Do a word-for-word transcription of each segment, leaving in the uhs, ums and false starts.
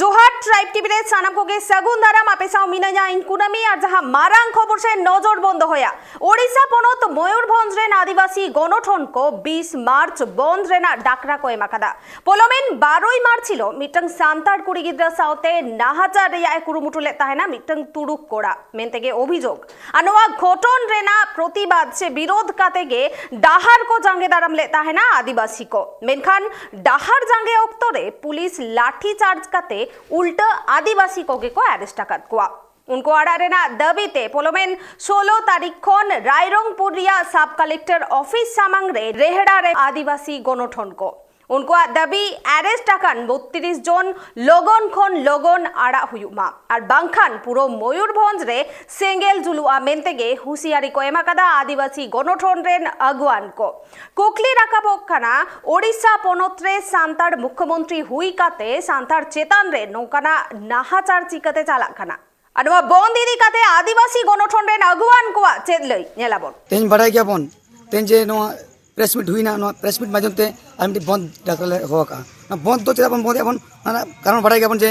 ᱡᱚᱦᱟᱨ, tribe TV ᱨᱮ ᱥᱟᱱᱟᱢ ᱠᱚᱜᱮ ᱥᱟᱹᱜᱩᱱ ᱫᱟᱨᱟᱢ᱾ ᱟᱯᱮ ᱥᱟᱶ ᱢᱤᱱᱟᱹᱧᱟ ᱤᱧ ᱠᱩᱱᱟᱹᱢᱤ᱾ ᱟᱨ ᱡᱟᱦᱟᱸ ᱢᱟᱨᱟᱝ ᱠᱷᱚᱵᱚᱨ ᱥᱮᱫ ᱱᱚᱡᱚᱨ ᱵᱚᱱ ᱫᱚᱦᱚᱭᱟ, ᱳᱰᱤᱥᱟ ᱯᱚᱱᱚᱛ ᱢᱚᱭᱩᱨᱵᱷᱚᱸᱡᱽ ᱨᱮᱱ ᱟᱹᱫᱤᱵᱟᱹᱥᱤ ᱜᱚᱱᱚᱴᱷᱚᱱ ᱠᱚ ᱵᱤᱥ ᱢᱟᱨᱪ ᱵᱚᱱᱫᱷ ᱨᱮᱱᱟᱜ ᱰᱟᱠᱨᱟ ᱠᱚ ᱮᱢ ᱟᱠᱟᱫᱟ᱾ ᱯᱚᱞᱚᱢᱮᱱ ᱵᱟᱨᱚᱭ ᱢᱟᱨᱪ ᱦᱤᱞᱳᱜ ᱢᱤᱫᱴᱟᱝ ᱥᱟᱱᱛᱟᱲ ᱠᱩᱲᱤ ᱜᱤᱫᱽᱨᱟᱹ ᱥᱟᱶᱛᱮ ᱱᱟᱦᱟᱪᱟᱨ ᱨᱮᱭᱟᱜ ᱮ ᱠᱩᱨᱩᱢᱩᱴᱩ ᱞᱮᱫ ᱛᱟᱦᱮᱱᱟ ᱢᱤᱫᱴᱟᱝ ᱛᱩᱲᱩᱠ ᱠᱚᱲᱟ ᱢᱮᱱᱛᱮᱜᱮ ᱚᱵᱷᱤᱡᱳᱜᱽ᱾ ᱟᱨ ᱱᱚᱣᱟ ᱜᱷᱚᱴᱚᱱ ᱨᱮᱱᱟᱜ ᱯᱨᱚᱛᱤᱵᱟᱫ ᱥᱮ ᱵᱤᱨᱳᱫᱷ ᱠᱟᱛᱮ ᱜᱮ ᱰᱟᱦᱟᱨ ᱠᱚ ᱡᱟᱸᱜᱮ ᱫᱟᱨᱟᱢ ᱞᱮᱫ ᱛᱟᱦᱮᱱᱟ ᱟᱹᱫᱤᱵᱟᱹᱥᱤ ᱠᱚ᱾ ᱢᱮᱱᱠᱷᱟᱱ ᱰᱟᱦᱟᱨ ᱡᱟᱸᱜᱮ ᱚᱠᱛᱚ ᱨᱮ ᱯᱩᱞᱤᱥ ᱞᱟᱴᱷᱤ ᱪᱟᱨᱡᱽ ᱠᱟᱛᱮ ᱩᱞᱴᱟᱹ ᱟᱹᱫᱤᱵᱟᱹᱥᱤ ᱠᱚᱜᱮ ᱠᱚ ᱟᱨᱮᱥᱴ ᱟᱠᱟᱫ ᱠᱚᱣᱟ᱾ ᱩᱱᱠᱩ ᱟᱲᱟᱜ ᱨᱮᱱᱟᱜ ᱫᱟᱹᱵᱤ ᱛᱮ ᱯᱚᱞᱚᱢᱮᱱ ᱥᱳᱞᱳ ᱛᱟᱹᱨᱤᱠᱷ ᱠᱷᱚᱱ ᱨᱟᱭᱨᱚᱝᱯᱩᱨ ᱨᱮᱭᱟᱜ ᱥᱟᱵ ᱠᱟᱞᱮᱠᱴᱚᱨ ᱚᱯᱷᱤᱥ ᱥᱟᱢᱟᱝ ᱨᱮ ᱨᱮᱦᱲᱟ ᱨᱮ ᱟᱹᱫᱤᱵᱟᱹᱥᱤ ᱜᱚᱱᱚᱴᱷᱚᱱ ᱠᱚ᱾ ᱩᱱᱠᱩᱣᱟᱜ ᱫᱟᱹᱵᱤ, ᱟᱨᱮᱥᱴ ᱟᱠᱟᱱ ᱵᱚᱛᱛᱨᱤᱥ ᱡᱚᱱ ᱞᱚᱜᱚᱱ ᱠᱷᱚᱱ ᱞᱚᱜᱚᱱ ᱟᱲᱟᱜ ᱦᱩᱭᱩᱜ ᱢᱟ, ᱟᱨ ᱵᱟᱝᱠᱷᱟᱱ ᱯᱩᱨᱟᱹ ᱢᱚᱭᱩᱨᱵᱷᱚᱸᱡᱽ ᱨᱮ ᱥᱮᱸᱜᱮᱞ ᱡᱩᱞᱩᱜᱼᱟ ᱢᱮᱱᱛᱮ ᱜᱮ ᱦᱩᱸᱥᱤᱭᱟᱨᱤ ᱠᱚ ᱮᱢ ᱟᱠᱟᱫᱟ ᱟᱹᱫᱤᱵᱟᱹᱥᱤ ᱜᱚᱱᱚᱴᱷᱚᱱ ᱨᱮᱱ ᱟᱹᱜᱩᱣᱟᱹᱱ ᱠᱚ᱾ ᱠᱩᱠᱞᱤ ᱨᱟᱠᱟᱵᱚᱜ ᱠᱟᱱᱟ, ᱳᱰᱤᱥᱟ ᱯᱚᱱᱚᱛ ᱨᱮ ᱥᱟᱱᱛᱟᱲ ᱢᱩᱠᱷᱭᱚᱢᱚᱱᱛᱨᱤ ᱦᱩᱭ ᱠᱟᱛᱮ ᱥᱟᱱᱛᱟᱲ ᱪᱮᱛᱟᱱ ᱨᱮ ᱱᱚᱝᱠᱟᱱᱟᱜ ᱱᱟᱦᱟᱪᱟᱨ ᱪᱤᱠᱟᱹᱛᱮ ᱪᱟᱞᱟᱜ ᱠᱟᱱᱟ? ᱟᱨ ᱱᱚᱣᱟ ᱵᱚᱱᱫ ᱤᱫᱤ ᱠᱟᱛᱮ ᱟᱹᱫᱤᱵᱟᱹᱥᱤ ᱜᱚᱱᱚᱴᱷᱚᱱ ᱨᱮᱱ ᱟᱹᱜᱩᱣᱟᱹᱱ ᱠᱚᱣᱟᱜ ᱪᱮᱫ ᱞᱟᱹᱭ? ᱧᱮᱞᱟᱵᱚᱱ᱾ ᱛᱮᱦᱮᱧ ᱵᱟᱲᱟᱭ ᱜᱮᱭᱟᱵᱚᱱ, ᱛᱮᱦᱮᱧ ᱡᱮ ᱱᱚᱣᱟ ᱯᱨᱮᱥ ᱢᱤᱴ ᱦᱩᱭᱱᱟ, ᱱᱚᱣᱟ ᱯᱨᱮᱥ ᱢᱤᱴ ᱢᱟᱫᱽᱫᱷᱚᱢ ᱛᱮ ᱟᱨ ᱢᱤᱫᱴᱤᱡ ᱵᱚᱱᱫ ᱰᱟᱠᱨᱟ ᱞᱮ ᱦᱚᱦᱚ ᱟᱠᱟᱫᱼᱟ᱾ ᱱᱚᱣᱟ ᱵᱚᱱᱫ ᱫᱚ ᱪᱮᱫᱟᱜ ᱵᱚᱱ ᱵᱚᱱᱫᱮᱜᱼᱟ ᱵᱚᱱ? ᱚᱱᱟ ᱠᱟᱨᱚᱱ ᱵᱟᱲᱟᱭ ᱜᱮᱭᱟᱵᱚᱱ ᱡᱮ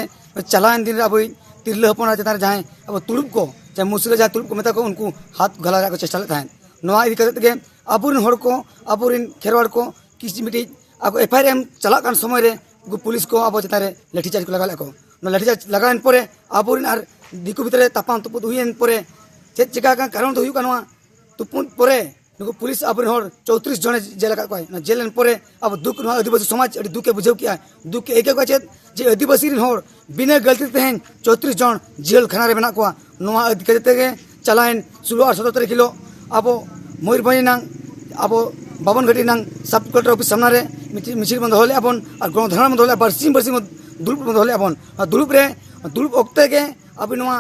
ᱪᱟᱞᱟᱣᱮᱱ ᱫᱤᱱ ᱨᱮ ᱟᱵᱚᱭᱤᱡ ᱛᱤᱨᱞᱟᱹ ᱦᱚᱯᱚᱱ ᱪᱮᱛᱟᱱ ᱨᱮ ᱡᱟᱦᱟᱸᱭ ᱟᱵᱚ ᱛᱩᱲᱩᱵ ᱠᱚ, ᱡᱟᱦᱟᱸᱭ ᱢᱩᱥᱞᱟᱹ ᱡᱟᱦᱟᱸᱭ ᱛᱩᱲᱩᱵ ᱠᱚ ᱢᱮᱛᱟ ᱠᱚ, ᱩᱱᱠᱩ ᱦᱟᱛ ᱜᱷᱟᱞᱟ ᱨᱮᱭᱟᱜ ᱠᱚ ᱪᱮᱥᱴᱟ ᱞᱮᱫ ᱛᱟᱦᱮᱸᱫ᱾ ᱱᱚᱣᱟ ᱤᱫᱤ ᱠᱟᱛᱮ ᱜᱮ ᱟᱵᱚᱨᱮᱱ ᱦᱚᱲ ᱠᱚ, ᱟᱵᱚᱨᱮᱱ ᱠᱷᱮᱨᱣᱟᱲ ᱠᱚ ᱠᱤᱪᱷᱩ ᱢᱤᱫᱴᱤᱡ ᱟᱠᱚ ᱮᱯᱷ ᱟᱭ ᱟᱨ ᱮᱢ ᱪᱟᱞᱟᱜ ᱠᱟᱱ ᱥᱚᱢᱚᱭ ᱨᱮ ᱩᱱᱠᱩ ᱯᱩᱞᱤᱥ ᱠᱚ ᱟᱵᱚ ᱪᱮᱛᱟᱱ ᱨᱮ ᱞᱟᱴᱷᱤ ᱪᱟᱨᱡᱽ ᱠᱚ ᱞᱟᱜᱟᱣ ᱞᱮᱫ ᱠᱚ᱾ ᱱᱚᱣᱟ ᱞᱟᱴᱷᱤ ᱪᱟᱨᱡᱽ ᱞᱟᱜᱟᱣᱮᱱ ᱯᱚᱨᱮ ᱟᱵᱚᱨᱮᱱ ᱟᱨ ᱫᱤᱠᱩ ᱵᱷᱤᱛᱨᱤ ᱨᱮ ᱛᱟᱯᱟᱢ ᱛᱩᱯᱩᱫ ᱦᱩᱭᱮᱱ ᱯᱚᱨᱮ ᱪᱮᱫ ᱪᱤᱠᱟ ᱟᱠᱟᱱ ᱠᱟᱨᱚᱱ ᱫᱚ ᱦᱩᱭᱩᱜ ᱠᱟᱱᱟ, ᱱᱚᱣᱟ ᱛᱩᱯᱩᱫ ᱯᱚᱨᱮ ᱱᱩᱠᱩ ᱯᱩᱞᱤᱥ ᱟᱵᱚᱨᱮᱱ ᱦᱚᱲ ᱪᱳᱭᱛᱨᱤᱥ ᱡᱚᱱᱮ ᱡᱮᱞ ᱟᱠᱟᱫ ᱠᱚᱣᱟ᱾ ᱚᱱᱟ ᱡᱮᱞ ᱮᱱ ᱯᱚᱨᱮ ᱟᱵᱚ ᱫᱩᱠ, ᱱᱚᱣᱟ ᱟᱹᱫᱤᱵᱟᱹᱥᱤ ᱥᱚᱢᱟᱡᱽ ᱟᱹᱰᱤ ᱫᱩᱠᱮ ᱵᱩᱡᱷᱟᱹᱣ ᱠᱮᱜᱼᱟ, ᱫᱩᱠᱮ ᱟᱹᱭᱠᱟᱹᱣ ᱠᱮᱜᱼᱟ᱾ ᱪᱮᱫ ᱡᱮ ᱟᱹᱫᱤᱵᱟᱹᱥᱤ ᱨᱮᱱ ᱦᱚᱲ ᱵᱤᱱᱟᱹ ᱜᱟᱹᱞᱛᱤ ᱛᱮ ᱛᱮᱦᱮᱧ ᱪᱳᱭᱛᱨᱤᱥ ᱡᱚᱱ ᱡᱮᱞ ᱠᱷᱟᱱᱟ ᱨᱮ ᱢᱮᱱᱟᱜ ᱠᱚᱣᱟ᱾ ᱱᱚᱣᱟ ᱤᱫᱤ ᱠᱟᱛᱮ ᱛᱮᱜᱮ ᱪᱟᱞᱟᱣᱮᱱ ᱥᱳᱞᱳ ᱟᱨ ᱥᱚᱛᱨᱚ ᱛᱟᱹᱨᱤᱠᱷ ᱦᱤᱞᱳᱜ ᱟᱵᱚ ᱢᱚᱭᱩᱨᱵᱷᱚᱸᱡᱽ ᱨᱮᱱᱟᱝ ᱟᱵᱚ ᱵᱟᱵᱚᱱ ᱜᱷᱟᱴᱤ ᱨᱮᱱᱟᱝ ᱥᱟᱵ ᱠᱟᱞᱮᱠᱴᱚᱨ ᱚᱯᱷᱤᱥ ᱥᱟᱢᱱᱟ ᱨᱮ ᱢᱤᱪᱷᱤᱞ, ᱢᱤᱪᱷᱤᱞ ᱵᱚᱱ ᱫᱚᱦᱚ ᱞᱮᱫᱼᱟ ᱵᱚᱱ ᱟᱨ ᱜᱚᱱᱚᱫᱷᱚᱨᱱᱟ ᱵᱚᱱ ᱫᱚᱦᱚ ᱞᱮᱫᱼᱟ᱾ ᱵᱟᱨᱥᱤᱧ ᱵᱟᱨᱥᱤᱧ ᱵᱚᱱ ᱫᱩᱲᱩᱵ ᱵᱚᱱ ᱫᱚᱦᱚ ᱞᱮᱫᱼᱟ ᱵᱚᱱ᱾ ᱚᱱᱟ ᱫᱩᱲᱩᱵ ᱨᱮ, ᱫᱩᱲᱩᱵ ᱚᱠᱛᱮ ᱜᱮ ᱟᱵᱚ ᱱᱚᱣᱟ,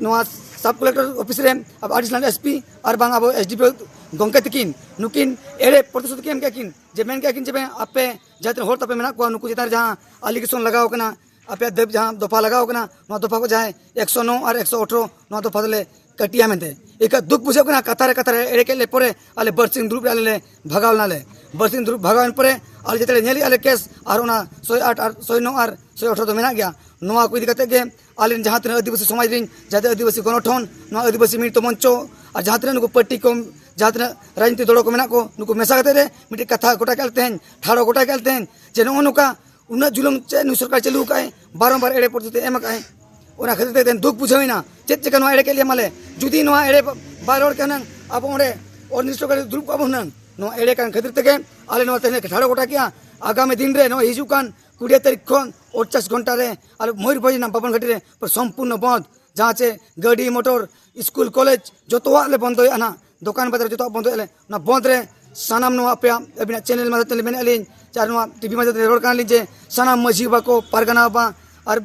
ᱱᱚᱣᱟ ᱥᱟᱵ ᱠᱟᱞᱮᱠᱴᱚᱨ ᱚᱯᱷᱤᱥ ᱨᱮ ᱟᱵᱚ ᱮᱰᱤᱥᱚᱱᱟᱞ ᱮᱥ ᱯᱤ ᱟᱨ ᱵᱟᱝ ᱟᱵᱚ ᱮᱥ ᱰᱤ ᱯᱤ ᱳ ᱜᱚᱢᱠᱮ ᱛᱟᱹᱠᱤᱱ ᱱᱩᱠᱤᱱ ᱮᱲᱮ ᱯᱨᱚᱛᱤᱥᱨᱩᱛᱤ ᱠᱤᱱ ᱮᱢ ᱠᱮᱫ ᱠᱤᱱ ᱡᱮ, ᱢᱮᱱ ᱠᱮᱫ ᱠᱤᱱ ᱡᱮ, ᱟᱯᱮ ᱡᱟᱦᱟᱸ ᱛᱤᱱᱟᱹᱜ ᱦᱚᱲ ᱛᱟᱯᱮ ᱢᱮᱱᱟᱜ ᱠᱚᱣᱟ, ᱱᱩᱠᱩ ᱪᱮᱛᱟᱱ ᱨᱮ ᱡᱟᱦᱟᱸ ᱟᱞᱤᱜᱮᱥᱚᱱ ᱞᱟᱜᱟᱣ ᱠᱟᱱᱟ, ᱟᱯᱮᱭᱟᱜ ᱫᱟᱹᱵᱤ ᱡᱟᱦᱟᱸ ᱫᱚᱯᱷᱟ ᱞᱟᱜᱟᱣ ᱠᱟᱱᱟ, ᱱᱚᱣᱟ ᱫᱚᱯᱷᱟ ᱠᱚ ᱡᱟᱦᱟᱸᱭ ᱮᱠᱥᱚ ᱱᱚ ᱟᱨ ᱮᱠᱥᱚ ᱟᱴᱷᱨᱚ, ᱱᱚᱣᱟ ᱫᱚᱯᱷᱟ ᱫᱚᱞᱮ ᱠᱟᱹᱴᱤᱭᱟ ᱢᱮᱱᱛᱮ᱾ ᱮᱱᱠᱷᱟᱱ ᱫᱩᱠ ᱵᱩᱡᱷᱟᱹᱜ ᱠᱟᱱᱟ, ᱠᱟᱛᱷᱟ ᱨᱮ ᱠᱟᱛᱷᱟ ᱨᱮ ᱮᱲᱮ ᱠᱮᱫ ᱞᱮ ᱯᱚᱨᱮ ᱟᱞᱮ ᱵᱟᱨᱥᱤᱧ ᱫᱩᱲᱩᱵ ᱨᱮ ᱟᱞᱮ ᱞᱮ ᱵᱷᱟᱜᱟᱣ ᱞᱮᱱᱟᱞᱮ᱾ ᱵᱟᱨᱥᱤᱧ ᱫᱩᱲᱩᱵ ᱵᱷᱟᱜᱟᱣ ᱮᱱ ᱯᱚᱨᱮ ᱟᱞᱮ ᱡᱟᱛᱮ ᱞᱮ ᱧᱮᱞᱮᱫᱼᱟ ᱞᱮ ᱠᱮᱥ, ᱟᱨ ᱚᱱᱟ ᱥᱚᱭ ᱟᱴ ᱟᱨ ᱥᱚᱭ ᱱᱚ ᱟᱨ ᱥᱚᱭ ᱟᱴᱷᱨᱚ ᱫᱚ ᱢᱮᱱᱟᱜ ᱜᱮᱭᱟ᱾ ᱱᱚᱣᱟ ᱠᱚ ᱤᱫᱤ ᱠᱟᱛᱮ ᱜᱮ ᱟᱞᱮ ᱡᱟᱦᱟᱸ ᱛᱤᱱᱟᱹᱜ ᱟᱹᱫᱤᱵᱟᱹᱥᱤ ᱥᱚᱢᱟᱡᱽ ᱨᱮᱱ, ᱡᱟᱛᱮ ᱟᱹᱫᱤᱵᱟᱹᱥᱤ ᱜᱚᱱᱚᱴᱷᱚᱱ, ᱱᱚᱣᱟ ᱟᱹᱫᱤᱵᱟᱹᱥᱤ ᱢᱤᱲᱤᱛᱚ ᱢᱚᱧᱪᱚ, ᱟᱨ ᱡᱟᱦᱟᱸ ᱛᱤᱱᱟᱹᱜ ᱱᱩᱠᱩ ᱯᱟᱨᱴᱤ ᱠᱚ, ᱡᱟᱦᱟᱸ ᱛᱤᱱᱟᱹᱜ ᱨᱟᱡᱽᱱᱤᱛᱤ ᱫᱚᱞ ᱠᱚ ᱢᱮᱱᱟᱜ ᱠᱚ, ᱱᱩᱠᱩ ᱢᱮᱥᱟ ᱠᱟᱛᱮ ᱨᱮ ᱢᱤᱫᱴᱮᱱ ᱠᱟᱛᱷᱟ ᱜᱚᱴᱟ ᱠᱮᱫ ᱛᱮᱦᱮᱧ, ᱴᱷᱟᱲᱚ ᱜᱚᱴᱟ ᱠᱮᱫ ᱛᱮᱦᱮᱧ ᱡᱮ ᱱᱚᱜᱼᱚ ᱱᱚᱝᱠᱟ ᱩᱱᱟᱹᱜ ᱡᱩᱞᱩᱢ ᱪᱮᱫ ᱱᱩᱭ ᱥᱚᱨᱠᱟᱨ ᱪᱟᱹᱞᱩ ᱟᱠᱟᱫᱼᱟᱭ, ᱵᱟᱨᱚᱢᱵᱟᱨ ᱮᱲᱮ ᱯᱨᱚᱛᱤᱛᱮ ᱮᱢ ᱟᱠᱟᱫᱼᱟᱭ᱾ ᱚᱱᱟ ᱠᱷᱟᱹᱛᱤᱨ ᱛᱮ ᱛᱮᱦᱮᱧ ᱫᱩᱠ ᱵᱩᱡᱷᱟᱹᱣ ᱮᱱᱟ᱾ ᱪᱮᱫ ᱪᱮᱠᱟ ᱱᱚᱣᱟ ᱮᱲᱮ ᱠᱮᱫ ᱞᱮᱭᱟ ᱢᱟᱞᱮ? ᱡᱩᱫᱤ ᱱᱚᱣᱟ ᱮᱲᱮ ᱵᱟᱭ ᱨᱚᱲ ᱠᱮᱭᱟ ᱦᱩᱱᱟᱹᱝ, ᱟᱵᱚ ᱚᱸᱰᱮ ᱚᱱᱤᱥᱴᱚᱠᱟᱨᱤ ᱫᱩᱲᱩᱵ ᱠᱚᱜᱼᱟ ᱵᱚᱱ ᱦᱩᱱᱟᱹᱝ᱾ ᱱᱚᱣᱟ ᱮᱲᱮ ᱠᱟᱱ ᱠᱷᱟᱹᱛᱤᱨ ᱛᱮᱜᱮ ᱟᱞᱮ ᱱᱚᱣᱟ ᱛᱮᱦᱮᱧ ᱞᱮ ᱴᱷᱟᱲᱚ ᱜᱚᱴᱟ ᱠᱮᱜᱼᱟ᱾ ᱟᱜᱟᱢᱤ ᱫᱤᱱ ᱨᱮ ᱱᱚᱣᱟ ᱦᱤᱡᱩᱜ ᱠᱟᱱ ᱠᱩᱲᱤ ᱛᱟᱹᱨᱤᱠᱷ ᱠᱷᱚᱱ ᱚᱲᱪᱟᱥ ᱜᱷᱚᱱᱴᱟ ᱨᱮ ᱟᱞᱮ ᱢᱚᱭᱩᱨᱵᱷᱚᱸᱡᱽ ᱨᱮᱱᱟᱜ ᱵᱟᱵᱚᱱ ᱜᱷᱟᱴᱤ ᱨᱮ ᱥᱚᱢᱯᱩᱨᱱᱚ ᱵᱚᱱᱫᱷ, ᱡᱟᱦᱟᱸ ᱪᱮ ᱜᱟᱹᱰᱤ, ᱢᱚᱴᱚᱨ, ᱥᱠᱩᱞ, ᱠᱚᱞᱮᱡᱽ ᱡᱚᱛᱚᱣᱟᱜ ᱞᱮ ᱵᱚᱱᱫᱚᱭᱮᱫᱼᱟ ᱱᱟᱦᱟᱜ, ᱫᱚᱠᱟᱱ ᱵᱟᱡᱟᱨ ᱡᱚᱛᱚᱣᱟᱜ ᱵᱚᱱᱫᱚᱭᱮᱫᱼᱟ ᱞᱮ᱾ ᱚᱱᱟ ᱵᱚᱱᱫᱷ ᱨᱮ ᱥᱟᱱᱟᱢ ᱱᱚᱣᱟ ᱟᱯᱮᱭᱟᱜ, ᱟᱹᱵᱤᱱᱟᱜ ᱪᱮᱱᱮᱞ ᱢᱟᱫᱷᱚᱢ ᱛᱮ ᱢᱮᱱᱮᱫᱼᱟ ᱞᱤᱧ, ᱟᱨ ᱱᱚᱣᱟ ᱴᱤᱵᱷᱤ ᱢᱟᱫᱷᱚᱢ ᱛᱮ ᱨᱚᱲ ᱠᱟᱱᱟ ᱞᱤᱧ ᱡᱮ ᱥᱟᱱᱟᱢ ᱢᱟᱹᱡᱷᱤ ᱵᱟᱵᱟ ᱠᱚ, ᱯᱟᱨᱜᱟᱱᱟ ᱵᱟᱵᱟ ᱟᱨ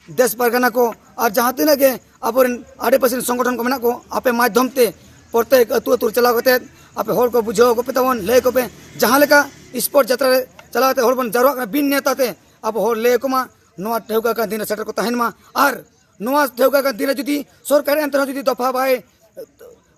ᱫᱮᱥ ᱯᱟᱨᱜᱟᱱᱟ ᱠᱚ ᱟᱨ ᱡᱟᱦᱟᱸ ᱛᱤᱱᱟᱹᱜ ᱜᱮ ᱟᱵᱚᱨᱮᱱ ᱟᱰᱮᱯᱟᱥᱮ ᱨᱮᱱ ᱥᱚᱝᱜᱚᱴᱷᱚᱱ ᱠᱚ ᱢᱮᱱᱟᱜ ᱠᱚ, ᱟᱯᱮ ᱢᱟᱫᱽᱫᱷᱚᱢ ᱛᱮ ᱯᱨᱚᱛᱮᱠ ᱟᱹᱛᱩ ᱟᱹᱛᱩ ᱨᱮ ᱪᱟᱞᱟᱣ ᱠᱟᱛᱮ ᱟᱯᱮ ᱦᱚᱲ ᱠᱚ ᱵᱩᱡᱷᱟᱹᱣ ᱟᱠᱚ ᱯᱮ ᱛᱟᱵᱚᱱ, ᱞᱟᱹᱭ ᱟᱠᱚ ᱯᱮ᱾ ᱡᱟᱦᱟᱸ ᱞᱮᱠᱟ ᱥᱯᱳᱨᱴ ᱡᱟᱛᱨᱟ ᱨᱮ ᱪᱟᱞᱟᱣ ᱠᱟᱛᱮ ᱦᱚᱲ ᱵᱚᱱ ᱡᱟᱣᱨᱟᱜ ᱠᱟᱱᱟ ᱵᱤᱱ ᱱᱮᱛᱟ ᱛᱮ, ᱟᱵᱚ ᱦᱚᱲ ᱞᱟᱹᱭ ᱟᱠᱚ ᱢᱟ, ᱱᱚᱣᱟ ᱴᱷᱟᱹᱣᱠᱟᱹ ᱟᱠᱟᱱ ᱫᱤᱱ ᱨᱮ ᱥᱮᱴᱮᱨ ᱠᱚ ᱛᱟᱦᱮᱱ ᱢᱟ᱾ ᱟᱨ ᱱᱚᱣᱟ ᱴᱷᱟᱹᱣᱠᱟᱹ ᱟᱠᱟᱱ ᱫᱤᱱ ᱨᱮ ᱡᱩᱫᱤ ᱥᱚᱨᱠᱟᱨ ᱮᱱᱛᱮ ᱨᱮᱦᱚᱸ ᱡᱩᱫᱤ ᱫᱚᱯᱷᱟ ᱵᱟᱭ,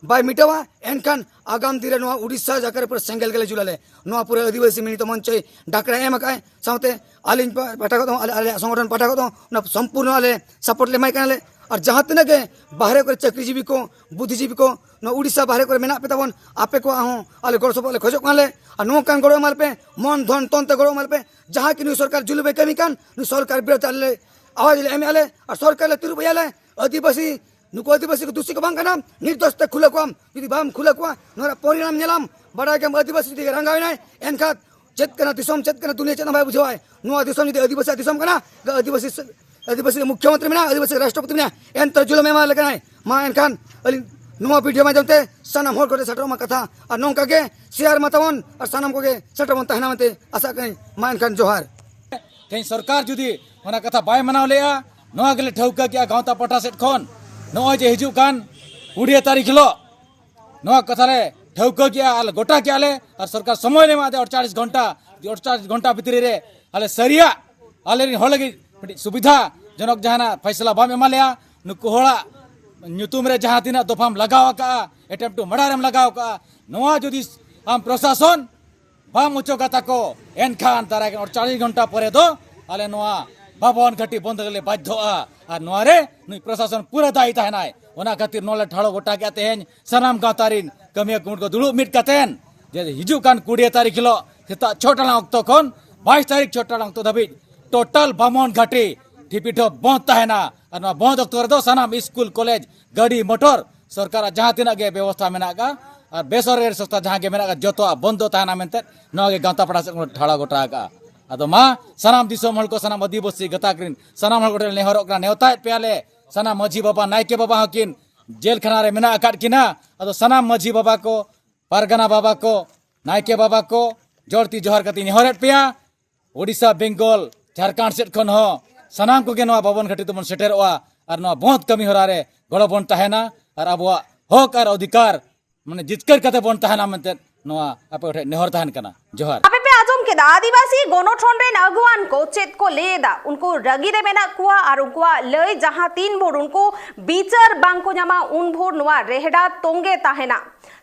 ᱵᱟᱭ ᱢᱮᱴᱟᱣᱟ, ᱮᱱᱠᱷᱟᱱ ᱟᱜᱟᱢ ᱫᱤᱱ ᱨᱮ ᱱᱚᱣᱟ ᱩᱰᱤᱥᱥᱟ ᱡᱟᱠᱟᱛ ᱨᱮ ᱯᱩᱨᱟᱹ ᱥᱮᱸᱜᱮᱞ ᱜᱮᱞᱮ ᱡᱩᱞᱟᱞᱮ᱾ ᱱᱚᱣᱟ ᱯᱩᱨᱟᱹ ᱟᱹᱫᱤᱵᱟᱹᱥᱤ ᱢᱤᱲᱤᱛ ᱢᱚᱧᱪᱚᱭ ᱰᱟᱠᱨᱟ ᱮᱢ ᱟᱠᱟᱫᱼᱟᱭ, ᱥᱟᱶᱛᱮ ᱟᱹᱞᱤᱧ ᱯᱟ-, ᱯᱟᱦᱴᱟ ᱠᱷᱚᱱ ᱦᱚᱸ, ᱟᱞᱮ, ᱟᱞᱮᱭᱟᱜ ᱥᱚᱝᱜᱚᱴᱷᱚᱱ ᱯᱟᱦᱴᱟ ᱠᱷᱚᱱ ᱦᱚᱸ ᱚᱱᱟ ᱥᱚᱢᱯᱩᱨᱱᱚ ᱟᱞᱮ ᱥᱟᱯᱳᱨᱴ ᱞᱮ ᱮᱢᱟᱭ ᱠᱟᱱᱟᱞᱮ᱾ ᱟᱨ ᱡᱟᱦᱟᱸ ᱛᱤᱱᱟᱹᱜ ᱜᱮ ᱵᱟᱦᱨᱮ ᱠᱚᱨᱮ ᱪᱟᱹᱠᱨᱤᱡᱤᱵᱤ ᱠᱚ, ᱵᱩᱫᱽᱫᱷᱤᱡᱤᱵᱤ ᱠᱚ, ᱱᱚᱣᱟ ᱩᱰᱤᱥᱥᱟ ᱵᱟᱦᱨᱮ ᱠᱚᱨᱮ ᱢᱮᱱᱟᱜ ᱯᱮ ᱛᱟᱵᱚᱱ, ᱟᱯᱮ ᱠᱚᱣᱟᱜ ᱦᱚᱸ ᱟᱞᱮ ᱜᱚᱲᱚ ᱥᱚᱯᱚᱦᱚᱫ ᱞᱮ ᱠᱷᱚᱡᱚᱜ ᱠᱟᱱᱟᱞᱮ᱾ ᱟᱨ ᱱᱚᱝᱠᱟᱱ ᱜᱚᱲᱚ ᱮᱢᱟ ᱞᱮᱯᱮ, ᱢᱚᱱ ᱫᱷᱚᱱ ᱛᱚᱱ ᱛᱮ ᱜᱚᱲᱚ ᱮᱢᱟ ᱞᱮᱯᱮ᱾ ᱡᱟᱦᱟᱸ ᱠᱤ ᱱᱩᱭ ᱥᱚᱨᱠᱟᱨ ᱡᱩᱞᱩᱢᱮ ᱠᱟᱹᱢᱤ ᱠᱟᱱ, ᱱᱩᱭ ᱥᱚᱨᱠᱟᱨ ᱵᱤᱨᱩᱫᱷ ᱟᱞᱮ ᱞᱮ ᱟᱣᱟᱡᱽ ᱞᱮ ᱮᱢᱮᱫᱼᱟ ᱞᱮ, ᱟᱨ ᱥᱚᱨᱠᱟᱨ ᱞᱮ ᱛᱤᱨᱩᱵ ᱮᱭᱟ ᱞᱮ᱾ ᱟᱹᱫᱤᱵᱟᱹᱥᱤ, ᱱᱩᱠᱩ ᱟᱹᱫᱤᱵᱟᱹᱥᱤ ᱠᱚ ᱫᱩᱥᱤ ᱠᱚ ᱵᱟᱝ ᱠᱟᱱᱟ, ᱱᱤᱨᱫᱳᱥ ᱛᱮ ᱠᱷᱩᱞᱟᱹ ᱠᱚᱣᱟᱢ᱾ ᱡᱩᱫᱤ ᱵᱟᱢ ᱠᱷᱩᱞᱟᱹ ᱠᱚᱣᱟ, ᱱᱚᱣᱟ ᱨᱮᱱᱟᱜ ᱯᱚᱨᱤᱱᱟᱢ ᱧᱮᱞᱟᱢ᱾ ᱵᱟᱰᱟᱭ ᱜᱮᱭᱟᱢ, ᱟᱹᱫᱤᱵᱟᱹᱥᱤ ᱡᱩᱫᱤ ᱨᱟᱸᱜᱟᱣ ᱮᱱᱟᱭ, ᱮᱱᱠᱷᱟᱱ ᱪᱮᱫ ᱠᱟᱱᱟ ᱫᱤᱥᱚᱢ, ᱪᱮᱫ ᱠᱟᱱᱟ ᱫᱩᱱᱤᱭᱟᱹ, ᱪᱮᱫ ᱦᱚᱸ ᱵᱟᱭ ᱵᱩᱡᱷᱟᱹᱣᱟᱭ᱾ ᱱᱚᱣᱟ ᱫᱤᱥᱚᱢ ᱡᱩᱫᱤ ᱟᱹᱫᱤᱵᱟᱹᱥᱤ ᱫᱤᱥᱚᱢ ᱠᱟᱱᱟ, ᱟᱹᱫᱤᱵᱟᱹᱥᱤ, ᱟᱹᱫᱤᱵᱟᱹᱥᱤ ᱜᱮ ᱢᱩᱠᱷᱭᱚᱢᱚᱱᱛᱨᱤ ᱢᱮᱱᱟᱭᱟ, ᱟᱹᱫᱤᱵᱟᱹᱥᱤ ᱜᱮ ᱨᱟᱥᱴᱨᱚᱯᱚᱛᱤ ᱢᱮᱱᱟᱭᱟ, ᱮᱱᱛᱮ ᱡᱩᱞᱩᱢ ᱮᱢᱟ ᱞᱮ ᱠᱟᱱᱟᱭ᱾ ᱢᱟ ᱮᱱᱠᱷᱟᱱ ᱟᱹᱞᱤᱧ ᱱᱚᱣᱟ ᱵᱷᱤᱰᱤᱭᱳ ᱢᱟᱫᱽᱫᱷᱚᱢ ᱛᱮ ᱥᱟᱱᱟᱢ ᱦᱚᱲ ᱠᱚᱴᱷᱮᱱ ᱥᱮᱴᱮᱨᱚᱜ ᱢᱟ ᱠᱟᱛᱷᱟ, ᱟᱨ ᱱᱚᱝᱠᱟ ᱜᱮ ᱥᱮᱭᱟᱨ ᱢᱟ ᱛᱟᱵᱚᱱ, ᱟᱨ ᱥᱟᱱᱟᱢ ᱠᱚᱜᱮ ᱥᱮᱴᱮᱨ ᱵᱚᱱ ᱛᱟᱦᱮᱱᱟ ᱢᱮᱱᱛᱮ ᱟᱥᱟᱜ ᱠᱟᱹᱱᱟᱹᱧ᱾ ᱢᱟ ᱮᱱᱠᱷᱟᱱ ᱡᱚᱦᱟᱨ᱾ ᱛᱮᱦᱮᱧ ᱥᱚᱨᱠᱟᱨ ᱡᱩᱫᱤ ᱚᱱᱟ ᱠᱟᱛᱷᱟ ᱵᱟᱭ ᱢᱟᱱᱟᱣ ᱞᱮᱜᱼᱟ, ᱱᱚᱣᱟ ᱜᱮᱞᱮ ᱴᱷᱟᱹᱣᱠᱟᱹ ᱠᱮᱜᱼᱟ ᱜᱟᱶᱛᱟ ᱯᱟᱦᱴᱟ ᱥᱮᱫ ᱠᱷᱚᱱ, ᱱᱚᱜᱼᱚᱭ ᱡᱮ ᱦᱤᱡᱩᱜ ᱠᱟᱱ ᱠᱩᱲᱤ ᱛᱟᱹᱨᱤᱠᱷ ᱦᱤᱞᱳᱜ ᱱᱚᱣᱟ ᱠᱟᱛᱷᱟ ᱞᱮ ᱴᱷᱟᱹᱣᱠᱟᱹ ᱠᱮᱜᱼᱟ ᱟᱨ ᱜᱚᱴᱟ ᱠᱮᱜᱼᱟ ᱞᱮ, ᱟᱨ ᱥᱚᱨᱠᱟᱨ ᱥᱚᱢᱚᱭ ᱞᱮ ᱮᱢᱟ ᱫᱮᱭᱟ ᱟᱴᱪᱚᱞᱞᱤᱥ ᱜᱷᱚᱱᱴᱟ, ᱡᱮ ᱟᱴᱪᱚᱞᱞᱤᱥ ᱜᱷᱚᱱᱴᱟ ᱵᱷᱤᱛᱨᱤ ᱨᱮ ᱟᱞᱮ ᱥᱟᱹᱨᱤᱭᱟᱜ ᱟᱞᱮ ᱨᱮᱱ ᱦᱚᱲ ᱞᱟᱹᱜᱤᱫ ᱢᱤᱫᱴᱤᱡ ᱥᱩᱵᱤᱫᱷᱟ ᱡᱚᱱᱚᱠ ᱡᱟᱦᱟᱱᱟᱜ ᱯᱷᱟᱭᱥᱟᱞᱟ ᱵᱟᱢ ᱮᱢᱟ ᱞᱮᱭᱟ, ᱱᱩᱠᱩ ᱦᱚᱲᱟᱜ ᱧᱩᱛᱩᱢ ᱨᱮ ᱡᱟᱦᱟᱸ ᱛᱤᱱᱟᱹᱜ ᱫᱚᱯᱷᱟᱢ ᱞᱟᱜᱟᱣ ᱟᱠᱟᱜᱼᱟ, ᱮᱴᱮᱢᱯᱴ ᱴᱩ ᱢᱟᱨᱰᱟᱨ ᱮᱢ ᱞᱟᱜᱟᱣ ᱟᱠᱟᱜᱼᱟ, ᱱᱚᱣᱟ ᱡᱩᱫᱤ ᱟᱢ ᱯᱨᱚᱥᱟᱥᱚᱱ ᱵᱟᱢ ᱚᱪᱚᱜᱟ ᱛᱟᱠᱚ, ᱮᱱᱠᱷᱟᱱ ᱫᱟᱨᱟᱭ ᱠᱟᱱ ᱟᱴᱪᱚᱞᱞᱤᱥ ᱜᱷᱚᱱᱴᱟ ᱯᱚᱨᱮ ᱫᱚ ᱟᱞᱮ ᱱᱚᱣᱟ ᱵᱟᱵᱚᱱ ᱜᱷᱟᱴᱤ ᱵᱚᱱᱫ ᱞᱟᱹᱜᱤᱫ ᱞᱮ ᱵᱟᱫᱽᱫᱷᱚᱜᱼᱟ᱾ ᱟᱨ ᱱᱚᱣᱟ ᱨᱮ ᱱᱩᱭ ᱯᱨᱚᱥᱟᱥᱚᱱ ᱯᱩᱨᱟᱹ ᱫᱟᱭᱤ ᱛᱟᱦᱮᱱᱟᱭ᱾ ᱚᱱᱟ ᱠᱷᱟᱹᱛᱤᱨ ᱱᱚᱣᱟ ᱞᱮ ᱴᱷᱟᱲᱚ ᱜᱚᱴᱟ ᱠᱮᱫᱼᱟ ᱛᱮᱦᱮᱧ ᱥᱟᱱᱟᱢ ᱜᱟᱶᱛᱟ ᱨᱤᱱ ᱠᱟᱹᱢᱤᱭᱟᱹ ᱠᱩᱢᱩᱴ ᱠᱚ ᱫᱩᱲᱩᱵ ᱢᱤᱫ ᱠᱟᱛᱮᱱ, ᱡᱮ ᱦᱤᱡᱩᱜ ᱠᱟᱱ ᱠᱩᱲᱤ ᱛᱟᱹᱨᱤᱠᱷ ᱦᱤᱞᱳᱜ ᱥᱮᱛᱟᱜ ᱪᱷᱚ ᱴᱟᱲᱟᱝ ᱚᱠᱛᱚ ᱠᱷᱚᱱ ᱵᱟᱭᱤᱥ ᱛᱟᱹᱨᱤᱠᱷ ᱪᱷᱚ ᱴᱟᱲᱟᱝ ᱚᱠᱛᱚ ᱫᱷᱟᱹᱵᱤᱡ ᱴᱳᱴᱟᱞ ᱵᱟᱢᱚᱱ ᱜᱷᱟᱴᱤ ᱰᱷᱤᱯᱤ ᱰᱷᱚᱯ ᱵᱚᱱᱫ ᱛᱟᱦᱮᱱᱟ᱾ ᱟᱨ ᱱᱚᱣᱟ ᱵᱚᱱᱫ ᱚᱠᱛᱚ ᱨᱮᱫᱚ ᱥᱟᱱᱟᱢ ᱥᱠᱩᱞ, ᱠᱚᱞᱮᱡᱽ, ᱜᱟᱹᱰᱤ, ᱢᱚᱴᱚᱨ, ᱥᱚᱨᱠᱟᱨᱟᱜ ᱡᱟᱦᱟᱸ ᱛᱤᱱᱟᱹᱜ ᱜᱮ ᱵᱮᱵᱚᱥᱛᱷᱟ ᱢᱮᱱᱟᱜ ᱟᱠᱟᱫ ᱟᱨ ᱵᱮᱥᱚᱨᱠᱟᱨᱤ ᱥᱚᱝᱥᱛᱷᱟ ᱡᱟᱦᱟᱸ ᱜᱮ ᱢᱮᱱᱟᱜ ᱟᱠᱟᱫ, ᱡᱚᱛᱚᱣᱟᱜ ᱵᱚᱱᱫᱚ ᱛᱟᱦᱮᱱᱟ ᱢᱮᱱᱛᱮ ᱱᱚᱣᱟ ᱜᱮ ᱜᱟᱶᱛᱟ ᱯᱟᱦᱴᱟ ᱥᱮᱫ ᱠᱷᱚᱱ ᱴᱷᱟᱲᱟᱣ ᱜᱚᱴᱟ ᱟᱠᱟᱫᱼᱟ᱾ ᱟᱫᱚ ᱢᱟ ᱥᱟᱱᱟᱢ ᱫᱤᱥᱚᱢ ᱦᱚᱲ ᱠᱚ, ᱥᱟᱱᱟᱢ ᱟᱹᱫᱤᱵᱟᱹᱥᱤ ᱜᱟᱛᱟᱠ ᱨᱤᱱ ᱥᱟᱱᱟᱢ ᱦᱚᱲ ᱠᱚᱴᱷᱮᱱ ᱱᱮᱦᱚᱨᱚᱜ ᱠᱟᱱᱟ, ᱱᱮᱣᱛᱟᱭᱮᱫ ᱯᱮᱭᱟᱞᱮ, ᱥᱟᱱᱟᱢ ᱢᱟᱹᱡᱷᱤ ᱵᱟᱵᱟ, ᱱᱟᱭᱠᱮ ᱵᱟᱵᱟ ᱦᱚᱸᱠᱤᱱ ᱡᱮᱞ ᱠᱷᱟᱱᱟ ᱨᱮ ᱢᱮᱱᱟᱜ ᱟᱠᱟᱫ ᱠᱤᱱᱟ᱾ ᱟᱫᱚ ᱥᱟᱱᱟᱢ ᱢᱟᱹᱡᱷᱤ ᱵᱟᱵᱟ ᱠᱚ, ᱯᱟᱨᱜᱟᱱᱟ ᱵᱟᱵᱟ ᱠᱚ, ᱱᱟᱭᱠᱮ ᱵᱟᱵᱟ ᱠᱚ, ᱡᱚᱲᱛᱤ ᱡᱚᱦᱟᱨ ᱠᱟᱛᱮᱧ ᱱᱮᱦᱚᱨᱮᱫ ᱯᱮᱭᱟ, ᱳᱰᱤᱥᱟ, ᱵᱮᱝᱜᱚᱞ, ᱡᱷᱟᱲᱠᱷᱚᱸᱰ ᱥᱮᱫ ᱠᱷᱚᱱ ᱦᱚᱸ ᱥᱟᱱᱟᱢ ᱠᱚᱜᱮ ᱱᱚᱣᱟ ᱵᱟᱵᱚᱱ ᱜᱷᱟᱴᱤ ᱛᱮᱵᱚᱱ ᱥᱮᱴᱮᱨᱚᱜᱼᱟ ᱟᱨ ᱱᱚᱣᱟ ᱵᱚᱸᱫᱽ ᱠᱟᱹᱢᱤ ᱦᱚᱨᱟ ᱨᱮ ᱜᱚᱲᱚ ᱵᱚᱱ ᱛᱟᱦᱮᱱᱟ ᱟᱨ ᱟᱵᱚᱣᱟᱜ ᱦᱚᱠ ᱟᱨ ᱚᱫᱷᱤᱠᱟᱨ ᱢᱟᱱᱮ ᱡᱤᱛᱠᱟᱹᱨ ᱠᱟᱛᱮ ᱵᱚᱱ ᱛᱟᱦᱮᱱᱟ ᱢᱮᱱᱛᱮ ᱱᱚᱣᱟ ᱟᱯᱮ ᱠᱚᱴᱷᱮᱱ ᱱᱮᱦᱚᱨ ᱛᱟᱦᱮᱱ ᱠᱟᱱᱟ᱾ ᱡᱚᱦᱟᱨ᱾ ᱟᱯᱮ ᱯᱮ ᱟᱸᱡᱚᱢ ᱠᱮᱫᱟ ᱟᱹᱫᱤᱵᱟᱹᱥᱤ ᱜᱚᱱᱚᱴᱷᱚᱱ ᱨᱮᱱ ᱟᱹᱜᱩᱣᱟᱱ ᱠᱚ ᱪᱮᱫ ᱠᱚ ᱞᱟᱹᱭ ᱮᱫᱟ᱾ ᱩᱱᱠᱩ ᱨᱟᱹᱜᱤ ᱨᱮ ᱢᱮᱱᱟᱜ ᱠᱚᱣᱟ ᱟᱨ ᱩᱱᱠᱩᱣᱟᱜ ᱞᱟᱹᱭ ᱡᱟᱦᱟᱸ ᱛᱤᱱ ᱵᱷᱳᱨ ᱩᱱᱠᱩ ᱵᱤᱪᱟᱹᱨ ᱵᱟᱝ ᱠᱚ ᱧᱟᱢᱟ ᱩᱱ ᱵᱷᱳᱨ ᱱᱚᱣᱟ ᱨᱮᱦᱲᱟ ᱛᱚᱸᱜᱮ ᱛᱟᱦᱮᱱᱟ᱾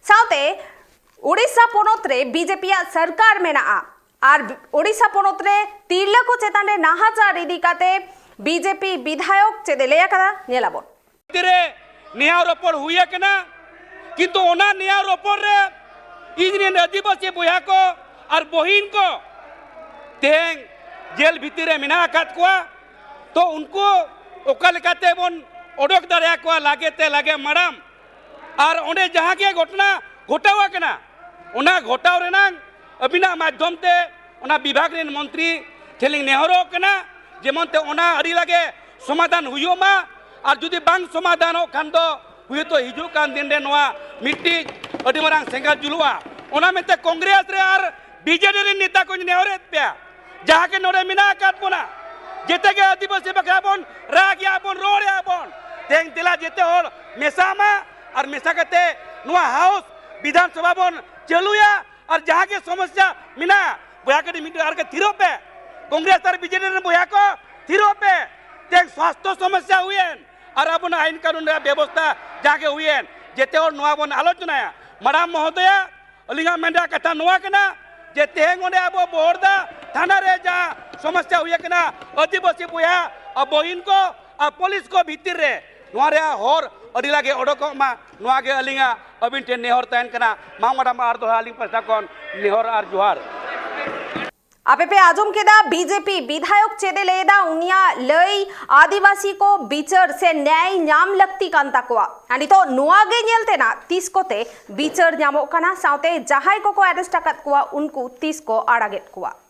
ᱥᱟᱶᱛᱮ ᱳᱰᱤᱥᱟ ᱯᱚᱱᱚᱛ ᱨᱮ ᱵᱤᱡᱮᱯᱤᱭᱟᱜ ᱥᱚᱨᱠᱟᱨ ᱢᱮᱱᱟᱜᱼᱟ ᱟᱨ ᱳᱰᱤᱥᱟ ᱯᱚᱱᱚᱛ ᱨᱮ ᱛᱤᱨᱞᱟᱹ ᱠᱚ ᱪᱮᱛᱟᱱ ᱨᱮ ᱱᱟᱦᱟᱪᱟᱨ ᱤᱫᱤ ᱠᱟᱛᱮ ᱵᱤᱡᱮᱯᱤ ᱵᱤᱫᱷᱟᱭᱚᱠ ᱪᱮᱫ ᱮ ᱞᱟᱹᱭ ᱟᱠᱟᱫᱟ, ᱧᱮᱞᱟᱵᱚᱱ᱾ ᱨᱮ ᱱᱮᱭᱟᱣ ᱨᱚᱯᱚᱲ ᱦᱩᱭ ᱟᱠᱟᱱᱟ, ᱠᱤᱱᱛᱩ ᱚᱱᱟ ᱱᱮᱭᱟᱣ ᱨᱚᱯᱚᱲ ᱨᱮ ᱤᱧ ᱨᱮᱱ ᱟᱹᱫᱤᱵᱟᱹᱥᱤ ᱵᱚᱭᱦᱟ ᱠᱚ ᱟᱨ ᱵᱚᱦᱤᱱ ᱠᱚ ᱛᱮᱦᱮᱧ ᱡᱮᱞ ᱵᱷᱤᱛᱤᱨ ᱨᱮ ᱢᱮᱱᱟᱜ ᱟᱠᱟᱫ ᱠᱚᱣᱟ᱾ ᱛᱚ ᱩᱱᱠᱩ ᱚᱠᱟ ᱞᱮᱠᱟᱛᱮ ᱵᱚᱱ ᱚᱰᱚᱠ ᱫᱟᱲᱮᱭᱟᱠᱚᱣᱟ ᱞᱟᱜᱮ ᱛᱮ ᱞᱟᱜᱮ ᱢᱟᱲᱟᱝ, ᱟᱨ ᱚᱸᱰᱮ ᱡᱟᱦᱟᱸ ᱜᱮ ᱜᱷᱚᱴᱚᱱᱟ ᱜᱷᱚᱴᱟᱣ ᱟᱠᱟᱱᱟ, ᱚᱱᱟ ᱜᱷᱚᱴᱟᱣ ᱨᱮᱱᱟᱝ ᱟᱹᱵᱤᱱᱟᱜ ᱢᱟᱫᱽᱫᱷᱚᱢ ᱛᱮ ᱚᱱᱟ ᱵᱤᱵᱷᱟᱜᱽ ᱨᱮᱱ ᱢᱚᱱᱛᱨᱤ ᱴᱷᱮᱱ ᱞᱤᱧ ᱱᱮᱦᱚᱨᱚᱜ ᱠᱟᱱᱟ, ᱡᱮᱢᱚᱱ ᱛᱮ ᱚᱱᱟ ᱟᱹᱰᱤ ᱞᱟᱜᱮ ᱥᱚᱢᱟᱫᱷᱟᱱ ᱦᱩᱭᱩᱜ ᱢᱟ᱾ ᱟᱨ ᱡᱩᱫᱤ ᱵᱟᱝ ᱥᱚᱢᱟᱫᱷᱟᱱᱚᱜ ᱠᱷᱟᱱ ᱫᱚ ᱦᱩᱭᱛᱳ ᱦᱤᱡᱩᱜ ᱠᱟᱱ ᱫᱤᱱ ᱨᱮ ᱱᱚᱣᱟ ᱢᱤᱫᱴᱤᱡ ᱟᱹᱰᱤ ᱢᱟᱨᱟᱝ ᱥᱮᱸᱜᱮᱞ ᱡᱩᱞᱩᱜᱼᱟ᱾ ᱚᱱᱟ ᱢᱮᱱᱛᱮ ᱠᱚᱝᱜᱨᱮᱥ ᱨᱮ ᱟᱨ ᱵᱤᱡᱮᱰᱤ ᱨᱮᱱ ᱱᱮᱛᱟ ᱠᱚᱧ ᱱᱮᱦᱚᱨᱮᱫ ᱯᱮᱭᱟ, ᱡᱟᱦᱟᱸ ᱜᱮ ᱱᱚᱰᱮ ᱢᱮᱱᱟᱜ ᱟᱠᱟᱫ ᱵᱚᱱᱟ, ᱡᱮᱛᱮ ᱜᱮ ᱟᱹᱫᱤᱵᱟᱹᱥᱤ ᱵᱟᱠᱷᱨᱟ ᱵᱚᱱ ᱨᱟᱜ ᱮᱜᱼᱟ ᱵᱚᱱ, ᱨᱚᱲ ᱮᱜᱼᱟ ᱵᱚᱱ᱾ ᱛᱮᱦᱮᱧ ᱫᱮᱞᱟ ᱡᱮᱛᱮ ᱦᱚᱲ ᱢᱮᱥᱟ ᱢᱟ ᱟᱨ ᱢᱮᱥᱟ ᱠᱟᱛᱮ ᱱᱚᱣᱟ ᱦᱟᱣᱩᱥ ᱵᱤᱫᱷᱟᱱ ᱥᱚᱵᱷᱟ ᱵᱚᱱ ᱪᱟᱹᱞᱩᱭᱟ᱾ ᱟᱨ ᱡᱟᱦᱟᱸ ᱜᱮ ᱥᱚᱢᱚᱥᱥᱟ ᱢᱮᱱᱟᱜᱼᱟ, ᱵᱚᱭᱦᱟ ᱠᱟᱹᱴᱤᱡ ᱢᱤᱫ ᱟᱨ ᱠᱟᱹᱴᱤᱡ ᱛᱷᱤᱨᱚᱜ ᱯᱮ᱾ ᱠᱚᱝᱜᱨᱮᱥ ᱟᱨ ᱵᱤᱡᱮᱰᱤ ᱨᱮᱱ ᱵᱚᱭᱦᱟ ᱠᱚ, ᱛᱷᱤᱨᱚᱜ ᱯᱮ᱾ ᱛᱮᱦᱮᱧ ᱥᱟᱥᱛᱷᱚ ᱥᱚᱢᱚᱥᱥᱟ ᱦᱩᱭᱮᱱ ᱟᱨ ᱟᱵᱚᱱᱟᱜ ᱟᱭᱤᱱ ᱠᱟᱹᱱᱩᱱ ᱨᱮᱭᱟᱜ ᱵᱮᱵᱚᱥᱛᱷᱟ ᱡᱟᱦᱟᱸ ᱜᱮ ᱦᱩᱭᱮᱱ, ᱡᱮᱛᱮ ᱦᱚᱲ ᱱᱚᱣᱟ ᱵᱚᱱ ᱟᱞᱳᱪᱚᱱᱟᱭᱟ᱾ ᱢᱟᱨᱟᱝ ᱢᱚᱦᱳᱫᱚᱭᱟ, ᱟᱹᱞᱤᱧᱟᱜ ᱢᱮᱱ ᱨᱮᱭᱟᱜ ᱠᱟᱛᱷᱟ ᱱᱚᱣᱟ ᱠᱟᱱᱟ, ᱡᱮ ᱛᱮᱦᱮᱧ ᱚᱸᱰᱮ ᱟᱵᱚ ᱵᱚᱦᱚᱲᱫᱟ ᱛᱷᱟᱱᱟ ᱨᱮ ᱡᱟ ᱥᱚᱢᱚᱥᱥᱟ ᱦᱩᱭ ᱟᱠᱟᱱᱟ, ᱟᱹᱫᱤᱵᱟᱹᱥᱤ ᱵᱚᱭᱦᱟ ᱟᱨ ᱵᱚᱦᱤᱱ ᱠᱚ ᱟᱨ ᱯᱩᱞᱤᱥ ᱠᱚ ᱵᱷᱤᱛᱤᱨ ᱨᱮ, ᱱᱚᱣᱟ ᱨᱮᱭᱟᱜ ᱦᱚᱨ ᱟᱹᱰᱤ ᱞᱟᱜᱮ ᱚᱰᱚᱠᱚᱜ ᱢᱟ, ᱱᱚᱣᱟ ᱜᱮ ᱟᱹᱞᱤᱧᱟᱜ ᱟᱹᱵᱤᱱ ᱴᱷᱮᱱ ᱱᱮᱦᱚᱨ ᱛᱟᱦᱮᱱ ᱠᱟᱱᱟ᱾ ᱢᱟ ᱢᱮᱰᱟᱢ, ᱟᱨ ᱫᱚᱦᱲᱟ ᱟᱹᱞᱤᱧ ᱯᱟᱦᱴᱟ ᱠᱷᱚᱱ ᱱᱮᱦᱚᱨ ᱟᱨ ᱡᱚᱦᱟᱨ᱾ ᱟᱯᱮ ᱯᱮ ᱟᱸᱡᱚᱢ ᱠᱮᱫᱟ ᱵᱤᱡᱮᱯᱤ ᱵᱤᱫᱷᱟᱭᱚᱠ ᱪᱮᱫ ᱮ ᱞᱟᱹᱭ ᱮᱫᱟ, ᱩᱱᱤᱭᱟᱜ ᱞᱟᱹᱭ, ᱟᱹᱫᱤᱵᱟᱹᱥᱤ ᱠᱚ ᱵᱤᱪᱟᱹᱨ ᱥᱮ ᱱᱮᱭᱟᱭ ᱧᱟᱢ ᱞᱟᱹᱠᱛᱤ ᱠᱟᱱ ᱛᱟᱠᱚᱣᱟ᱾ ᱟᱨ ᱱᱤᱛᱚᱜ ᱱᱚᱣᱟ ᱜᱮ ᱧᱮᱞ ᱛᱮᱱᱟᱜ, ᱛᱤᱥ ᱠᱚᱛᱮ ᱵᱤᱪᱟᱹᱨ ᱧᱟᱢᱚᱜ ᱠᱟᱱᱟ, ᱥᱟᱶᱛᱮ ᱡᱟᱦᱟᱸᱭ ᱠᱚᱠᱚ ᱟᱨᱮᱥᱴ ᱟᱠᱟᱫ ᱠᱚᱣᱟ ᱩᱱᱠᱩ ᱛᱤᱥ ᱠᱚ ᱟᱲᱟᱜᱮᱫ ᱠᱚᱣᱟ᱾